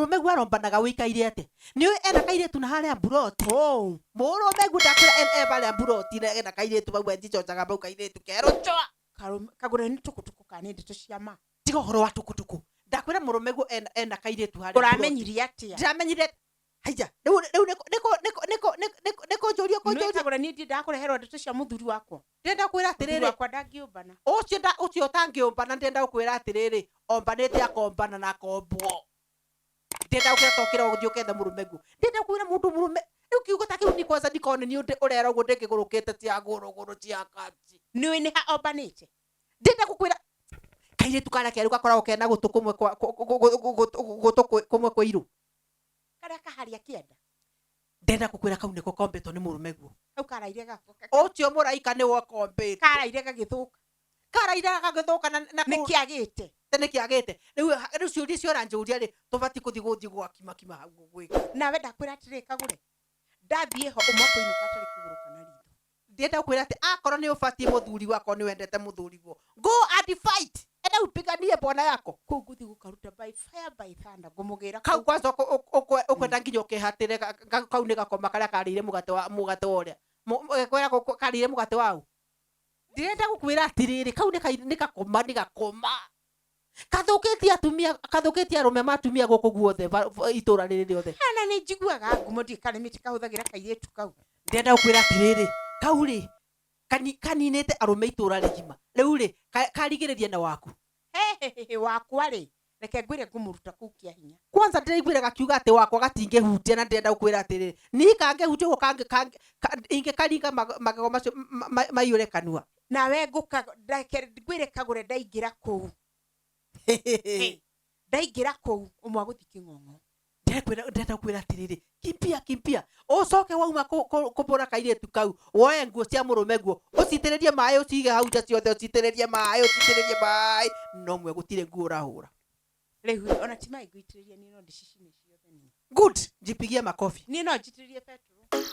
Mũrũme guo arombanaga ũikaire atĩa? Nĩ ũĩ ena kairĩtu na harĩa mburoti? Oh. Mũrũme guo ndakwĩra e harĩa mburoti na ena kairĩtu bau ejicocaga bau kairĩtu kerũ cwa. Kagũre nĩ tũkũtũkũ kana nĩ ndeto cia ma? Tiga ũhoro wa tũkũtũkũ. Ndakwĩra mũrũme guo ena kairĩtu harĩa mburoti. Ũramenyire atĩa? Ndĩramenyire haija rĩu rĩu nĩ kũnjũria Nĩ kũnjũria. Kagũre, niĩ ndiendaga kũreherwo ndeto cia mũthuri wakwa. Ndĩrenda kwĩra Mũthuri atĩrĩrĩ, wakwa ndangĩũmbana. Ũcio ũcio ũtangĩũmbana, ndĩrenda gũkwĩra atĩrĩrĩ, ombanĩte akombana na akombwo. Ndĩrenda gũkwĩra tokĩra ũthiĩ ũkethe mũrũme guo. Ndĩrenda kwĩra mũndũ mũrũme rĩu kiugo ta kĩu ni kwanza ndikone ni ũrera ũguo ndĩkĩgũrũkĩte cia gũrũgũrũ cia kanji. Nĩ ũĩ nĩ ha ombanĩte? Ndĩrenda gũkwĩra kairĩtu karĩa kerũ gakoragwo kena gũtũ kũmwe kwa gũtũ kũmwe kũirũ. Karĩa kaharĩa kĩanda. Ndĩrenda gũkwĩra kau nĩko kombĩtwo nĩ mũrũme guo. Kau karaire gako. Ũcio mũraika nĩwe ũkombĩtwo. Karaire gagĩthũka. Karaire gagĩthũka na Nĩ kĩagĩte. Nĩ kĩagĩte. Rĩu ciũria icio ũranjũria rĩ, tũbatiĩ kũthiĩ gũthiĩ gwakimakima hau gwĩka. Nawe ndakwĩra atĩrĩ Kagũre, ndathiĩ ho ũmwe akũinũka atarĩ kũgũrũ kana ritho. Ndĩrenda gũkwĩra atĩ akorwo nĩ ũbatiĩ mũthuri wakwa nĩ wendete mũthuri guo, go and fight, enda upiganie bwana yako. Kũu ngũthiĩ gũkaruta by fire by thunder, ngũmũgĩra kau kũu. Kwanza ũkwenda nginya ũkehatĩre kau nĩ gakoma karĩa karĩire mũgate wa mũgate wa ũrĩa kwĩra karĩire mũgate wau. Ndĩrenda gũkwĩra atĩrĩrĩ, kau nĩ gakoma, nĩ gakoma kathũkĩtie atumia, kathũkĩtie arũme ma atumia gũkũ guothe itũra rĩrĩ rĩothe. Ana nĩ njiguaga ngumo, ndiĩ kana nĩmĩtĩ kahũthagĩra kairĩtu kau. Ndĩrenda gũkwĩra atĩrĩrĩ, kau rĩ kaninĩte arũme itũra rĩgima. Rĩu rĩ karigĩrĩrie na waku. Hehehe, wakwa rĩ, reke ngwĩre, ngũmũruta kũu kĩa hinya. Kwanza ndĩraiguire gakiuga atĩ wakwa gatingĩhutia, na ndĩrenda gũkwĩra atĩrĩrĩ, niĩ kangĩhutia ũguo ingĩkaringa magego macio maiyũre kanua. Nawe ngũka reke ngwĩre Kagũre, ndaingĩra kũu, ndaingĩra kũu ũmwe agũthiĩ kĩng'ong'o. Ndĩrenda kwĩra atĩrĩrĩ, kimbia kimbia, ũcoke wauma kũbũra kairĩtu kau, woe nguo cia mũrũme guo ũcitĩrĩrie maĩ, ũcige hau nja ciothe, ũcitĩrĩrie maĩ, ũcitĩrĩrie maĩ, no mwe gũtirĩ nguo ũrahũra. Rĩu rĩ, ona ti maĩ ngũitĩrĩria, niĩ no ndĩcicine ciothe niĩ. Good, jipigie makofi. Niĩ no njitĩrĩrie petrol.